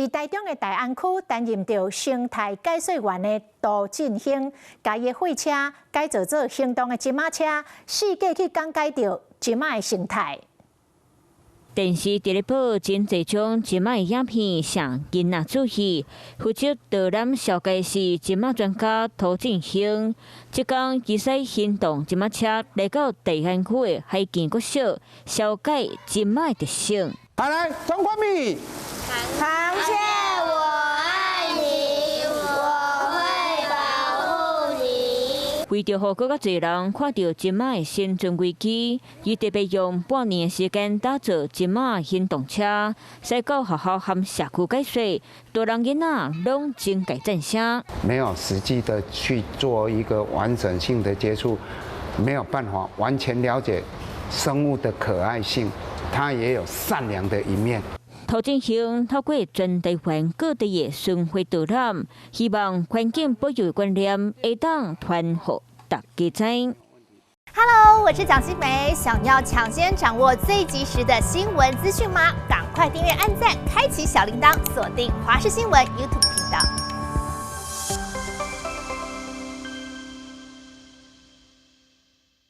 佇台中的大安區擔任著生態解說員的涂振興，共伊的貨車改造做行動的針仔車，四界去講解著針仔的生態。電視直播真濟種針仔的影片，吸囡仔注意。負責導覽紹介是針仔專家涂振興。這工伊駛行動針仔車來到大安區的海墘國小，紹介針仔的特性。好來，張冠米。螃蟹，我愛你，我會保護你。為著予閣較濟人看著針仔的生存危機，伊特別用半年的時間打造針仔行動車，駛到學校和社區解說，大人囡仔攏真共讚聲。沒有實際的去做一個完整性的接觸，沒有辦法完全了解生物的可愛性，它也有善良的一面。涂振興透過全台灣各地的巡迴導覽，希望環境保育觀念會當傳予大家知。 Hello，我是蔣新梅，想要搶先掌握最及時的新聞資訊嗎？趕快訂閱、按讚、開啟小鈴鐺，鎖定華視新聞 YouTube 頻道。